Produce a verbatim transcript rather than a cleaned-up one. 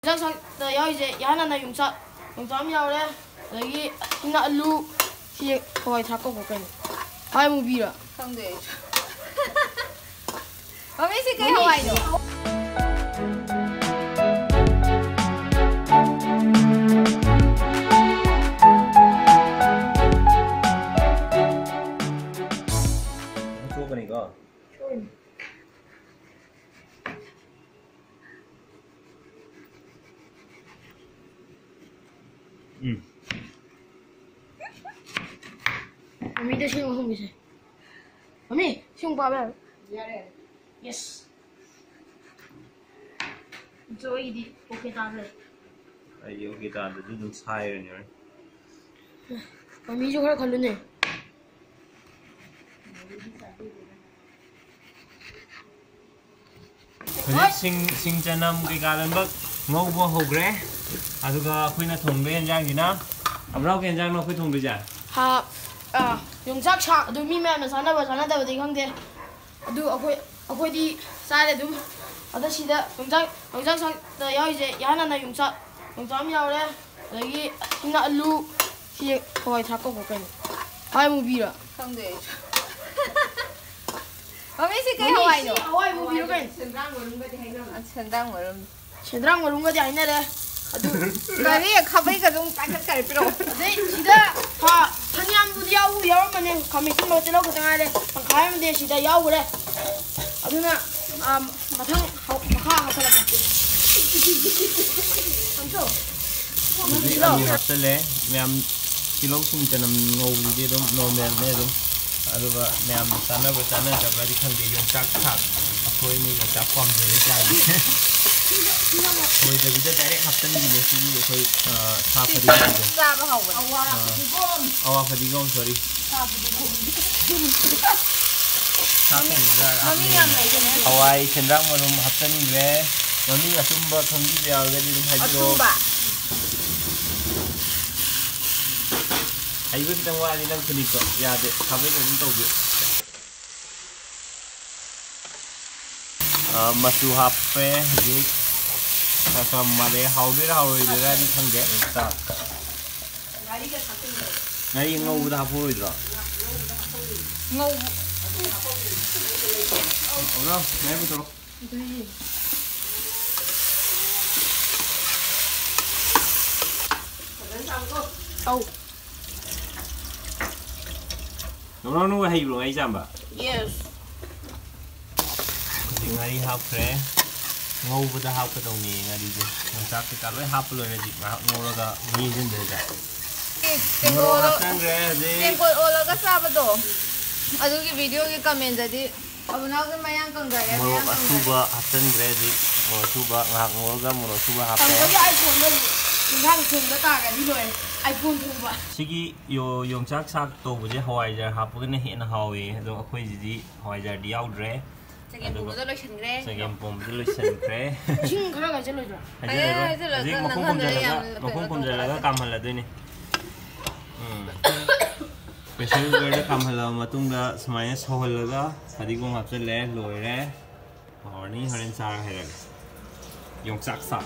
ꯌꯣꯡꯆꯥꯛ ꯁꯥꯛꯇ ꯌꯥꯎꯔꯤꯁꯦ ꯏꯍꯥꯟ ꯍꯥꯟꯅ ꯌꯣꯡꯆꯥꯛ, ꯌꯣꯡꯆꯥꯛ ꯑꯃ ꯌꯥꯎꯔꯦ꯫ ꯑꯗꯒꯤ ꯁꯤꯅ ꯑꯂꯨ, ꯁꯤ ꯍꯋꯥꯏ ꯊ꯭ꯔꯥꯛ ꯀꯧꯕ ꯀꯩꯅꯣ? ꯍꯋꯥꯏ ꯃꯨꯕꯤꯔꯣ? ꯈꯪꯗꯦ ꯑꯩꯁꯨ꯫ ꯃꯃꯤꯁꯤ ꯀꯩ ꯍꯋꯥꯏꯅꯣ? ꯊꯣꯛꯀꯅꯤꯀꯣ? ꯎꯝ꯫ ꯃꯃꯤꯗ ꯁꯤ ꯑꯍꯨꯝꯒꯤꯁꯦ꯫ ꯃꯃꯤ, ꯁꯤ ꯑꯃꯨꯛ ꯄꯥꯕ ꯌꯥꯔꯣꯏ? ꯌꯥꯔꯦ꯫ Yes꯫ ꯑꯗꯣ ꯑꯩꯒꯤꯗꯤ okay ꯇꯥꯗ꯭ꯔꯦ꯫ ꯑꯩꯗꯤ okay ꯇꯥꯗ꯭ꯔꯗꯤ ꯑꯗꯨꯝ ꯁꯥꯏꯔꯅꯤ ꯍꯣꯔꯦꯟ꯫ ꯃꯃꯤꯁꯨ ꯈꯔ ꯈꯜꯂꯨꯅꯦ꯫ ꯍꯧꯖꯤꯛ ꯁꯤꯡ, ꯁꯤꯡ ꯆꯅꯝ ꯀꯩꯀꯥ ꯂꯣꯏꯅꯃꯛ ꯉꯧꯕ ꯍꯧꯈ꯭ꯔꯦ꯫ ꯑꯗꯨꯒ ꯑꯩꯈꯣꯏꯅ ꯊꯣꯡꯗꯣꯏ ꯌꯦꯟꯖꯥꯡꯁꯤꯅ, ꯑꯕ꯭ꯔꯥꯎ ꯀꯩ ꯌꯦꯟꯖꯥꯡꯅꯣ ꯑꯩꯈꯣꯏ ꯊꯣꯡꯗꯣꯏꯁꯦ? ꯍꯥ, ꯑꯥ, ꯌꯣꯡꯆꯥꯛ ꯁꯥꯛ꯫ ꯑꯗꯨ ꯃꯤ ꯃꯌꯥꯝꯅ ꯆꯥꯅꯕ ꯆꯥꯅꯗꯕꯗꯤ ꯈꯪꯗꯦ꯫ ꯑꯗꯨ ꯑꯩꯈꯣꯏ, ꯑꯩꯈꯣꯏꯗꯤ ꯆꯥꯔꯦ ꯑꯗꯨꯝ꯫ ꯑꯗꯣ ꯁꯤꯗ ꯌꯣꯡꯆꯥꯛ, ꯌꯣꯡꯆꯥꯛ ꯁꯥꯛꯇ ꯌꯥꯎꯔꯤꯁꯦ ꯏꯍꯥꯟ ꯍꯥꯟꯅ ꯌꯣꯡꯆꯥꯛ, ꯌꯣꯡꯆꯥꯛ ꯑꯃ ꯌꯥꯎꯔꯦ꯫ ꯑꯗꯒꯤ ꯁꯤꯅ ꯑꯂꯨ, ꯁꯤ ꯍꯋꯥꯏ ꯊ꯭ꯔꯥꯛ ꯀꯧꯕ ꯀꯩꯅꯣ? ꯍꯋꯥꯏ ꯃꯨꯕꯤꯔꯣ? ꯈꯪꯗꯦ ꯑꯩꯁꯨ꯫ ꯃꯃꯤꯁꯤ ꯀꯩ ꯃꯃꯤ, ꯍꯋꯥꯏꯅꯣ? ꯁꯤ ꯍꯋꯥꯏ ꯃꯨꯕꯤꯔꯣ ꯀꯩꯅꯣ? ꯁꯦꯟꯗ꯭ꯔꯥꯡ ꯃꯔꯨꯝꯒꯗꯤ ꯍꯥꯏꯅꯕꯅꯦ꯫ ꯑ, ꯁꯦꯟꯗ꯭ꯔꯥꯡ ꯃꯔꯨꯝ꯫ ꯁꯦꯟꯗ꯭ꯔꯥꯡ ꯃꯔꯨꯝꯒꯗꯤ ꯍꯥꯏꯅꯔꯦ꯫ ꯑꯗꯨ ꯀꯔꯤ? ꯈꯥꯕꯩꯒ ꯑꯗꯨꯝ ꯄꯥꯏꯈꯠꯈꯔꯦ, ꯄꯤꯔꯛꯑꯣ꯫ ꯑꯗꯩ ꯁꯤꯗ, ꯍꯥ, ꯐꯅꯌꯥꯝꯕꯨꯗꯤ ꯌꯥꯎꯕꯨ ꯌꯥꯎꯔꯝꯕꯅꯦ꯫ ꯈꯥꯃꯦꯟ ꯑꯁꯤꯟꯕ ꯇꯤꯜꯍꯧ ꯈꯛꯇ ꯉꯥꯏꯔꯦ꯫ ꯇꯪꯈꯥꯏ ꯑꯃꯗꯤ ꯁꯤꯗ ꯌꯥꯎꯈ꯭ꯔꯦ꯫ ꯑꯗꯨꯅ, ꯑ, ꯃꯊꯪ ꯍꯧ-, ꯃꯈꯥ ꯍꯧꯒꯠꯂꯛꯀꯦ꯫ ꯍꯧꯖꯤꯛ ꯑꯂꯨ ꯍꯥꯞꯆꯜꯂꯦ꯫ ꯃꯌꯥꯝ ꯇꯤꯜꯍꯧ ꯁꯤꯡ ꯆꯅꯝ ꯉꯧꯕꯗꯨꯗꯤ ꯑꯗꯨꯝ normalꯅꯦ ꯑꯗꯨꯝ꯫ ꯑꯗꯨꯒ ꯃꯌꯥꯝꯅ ꯆꯥꯅꯕ꯭ꯔꯥ ꯆꯥꯅꯗꯕ꯭ꯔꯥꯗꯤ ꯈꯪꯗꯦ, ꯌꯣꯡꯆꯥꯛ ꯁꯥꯛ꯫ ꯑꯩꯈꯣꯏꯅ ꯌꯣꯡꯆꯥꯛ ꯄꯥꯝꯖꯕ ꯆꯥꯡꯁꯦ꯫ ꯁꯣꯏꯗꯕꯤꯗ direct ꯍꯥꯞꯆꯤꯟꯕꯤꯅꯦ ꯁꯤꯒꯤ ꯑꯩꯈꯣꯏ, ꯑ, ꯁꯥ ꯐꯗꯤꯒꯣꯝꯁꯦ꯫ ꯆꯥꯕ ꯍꯧꯕꯅꯦ꯫ ꯑ, ꯑꯋꯥ ꯐꯗꯤꯒꯣꯝ, sorry꯫ ꯁꯥ ꯐꯗꯤꯒꯣꯝ꯫ ꯁꯥ ꯊꯣꯡꯕꯗ ꯃꯃꯤꯡ ꯌꯥꯝ ꯍꯥꯞꯅꯤꯡꯉꯦ꯫ ꯂꯩꯕꯅꯦ꯫ ꯍꯋꯥꯏ ꯁꯦꯟꯗ꯭ꯔꯥꯡ ꯃꯔꯨꯝ ꯍꯥꯞꯆꯤꯟꯈ꯭ꯔꯦ꯫ ꯃꯃꯤꯡ ꯑꯆꯨꯝꯕ ꯈꯪꯕꯤꯕ ꯌꯥꯎꯔꯒꯗꯤ ꯑꯗꯨꯝ ꯍꯥꯏꯕꯤꯔꯛꯑꯣ꯫ ꯑꯆꯨꯝꯕ꯫ ꯍꯩꯕ ꯈꯤꯇꯪ ꯋꯥꯠꯂꯤ ꯅꯪ ꯈꯨꯅꯤꯛꯇꯣ꯫ ꯌꯥꯗꯦ꯫ ꯈꯥꯕꯩꯅ ꯑꯗꯨꯝ ꯇꯧꯕꯤꯌꯨ꯫ ꯑ, ꯃꯆꯨ ꯍꯥꯞꯄꯦ ꯍꯧꯖꯤꯛ꯫ ꯈꯔ ꯈꯔ ꯃꯥꯜꯂꯦ, ꯍꯥꯎꯗꯣꯏꯔꯥ ꯍꯥꯎꯔꯣꯏꯗꯣꯏꯔꯥꯗꯤ ꯈꯪꯗꯦ꯫ ꯆꯥꯛ ꯉꯥꯔꯤ ꯉꯧꯕꯗ ꯍꯥꯞꯄꯔꯣꯏꯗ꯭ꯔꯣ? ꯉꯧꯕ꯫ ꯍꯧꯔꯣ, ꯃꯌꯥꯝ ꯄꯨꯊꯣꯔꯛꯑꯣ꯫ ꯑꯧ꯫ ꯅꯪ ꯅꯪ ꯍꯩꯕ꯭ꯔꯣ ꯉꯥꯔꯤ ꯆꯥꯝꯕ? Yes꯫ ꯍꯧꯖꯤꯛ ꯉꯥꯔꯤ ꯍꯥꯞꯈ꯭ꯔꯦ꯫ ꯉꯧꯕꯗ ꯍꯥꯞꯀꯗꯧꯅꯤ ꯉꯥꯔꯤꯁꯦ꯫ ꯌꯣꯡꯆꯥꯛ ꯀꯩꯀꯥ ꯂꯣꯏ ꯍꯥꯞꯄ ꯂꯣꯏꯔꯦ꯫ ꯍꯧꯖꯤꯛ ꯉꯥꯏꯍꯥꯛ ꯉꯧꯔꯒ ꯃꯍꯤꯁꯤꯡꯗꯨꯗ ꯃꯣꯔꯣꯛ ꯇꯦꯡꯀꯣꯠ ꯍꯥꯞꯆꯟꯈ꯭ꯔꯦ ꯍꯧꯖꯤꯛ꯫ ꯇꯦꯡꯀꯣꯠ ꯑꯣꯜꯂꯒ ꯆꯥꯕꯗꯣ꯫ ꯑꯗꯨꯒꯤ videoꯒꯤ commentꯗꯗꯤ ꯑꯕꯨꯅꯥꯎꯁꯦ ꯃꯌꯥꯡ ꯀꯪꯊꯔꯦ, ꯃꯣꯔꯣꯛ ꯃꯌꯥꯡ ꯀꯪꯊꯔꯦ꯫ ꯑꯁꯨꯕ ꯍꯥꯞꯆꯟꯈ꯭ꯔꯦ ꯍꯧꯖꯤꯛ꯫ ꯃꯣꯔꯣꯛ ꯑꯁꯨꯕ ꯉꯥꯏꯍꯥꯛ ꯉꯧꯔꯒ ꯃꯣꯔꯣꯛ ꯑꯁꯨꯕ ꯍꯥꯞꯄꯦ꯫ ꯀꯪꯕꯒꯤ iPhoneꯗ ꯏꯟꯁꯥꯡ ꯊꯣꯡꯕ ꯇꯥꯔꯒꯗꯤ ꯂꯣꯏꯔꯦ꯫ iPhone ꯊꯣꯡꯕ꯫ ꯁꯤꯒꯤ ꯌꯣ- ꯌꯣꯡꯆꯥꯛ ꯁꯥꯛ ꯇꯧꯕꯁꯦ ꯍꯋꯥꯏꯖꯥꯔ ꯍꯥꯞꯄꯒꯅ ꯍꯦꯟꯅ ꯍꯥꯎꯋꯦ, ꯑꯗꯣ ꯑꯩꯈꯣꯏꯁꯤꯗꯤ ꯍꯋꯥꯏꯖꯥꯔꯗꯤ ꯌꯥꯎꯗ꯭ꯔꯦ꯫ ꯆꯒꯦꯝ ꯑꯗꯨꯒ ꯄꯣꯝꯕꯗ ꯂꯣꯏꯁꯤꯟꯈ꯭ꯔꯦ꯫ ꯆꯒꯦꯝ ꯄꯣꯝꯕꯗ ꯂꯣꯏꯁꯤꯟꯈ꯭ꯔꯦ꯫ ꯏꯁꯤꯡ ꯈꯔ ꯍꯥꯏꯖꯤꯜꯂꯣꯏꯗ꯭ꯔꯣ? ꯍꯥꯏꯖꯤꯜꯂꯔꯣꯏ꯫ ꯍꯥꯏꯖꯤꯜꯂꯒ ꯍꯧꯖꯤꯛ ꯃꯈꯨꯝ ꯅꯪꯍꯜꯂꯒ ꯈꯨꯝꯖꯤꯜꯂꯒ ꯌꯥꯝ ꯃꯈꯨꯝ ꯀꯩꯅꯣ ꯈꯨꯝꯖꯤꯜꯂꯒ ꯇꯧꯈꯠꯂꯒ꯫ ꯀꯥꯝꯍꯜꯂꯗꯣꯏꯅꯤ꯫ ꯎꯝ꯫ Pressure cookerꯗ ꯀꯥꯝꯍꯜꯂꯕ ꯃꯇꯨꯡꯗ ꯁꯨꯃꯥꯏꯅ ꯁꯧꯍꯜꯂꯒ ꯐꯗꯤꯒꯣꯝ ꯍꯥꯞꯆꯤꯜꯂꯦ, ꯂꯣꯏꯔꯦ꯫ ꯍꯥꯎꯔꯅꯤ, ꯍꯣꯔꯦꯟ ꯆꯥꯔ ꯍꯥꯏꯔꯒꯦ꯫ ꯌꯣꯡꯆꯥꯛ ꯁꯥꯛ꯫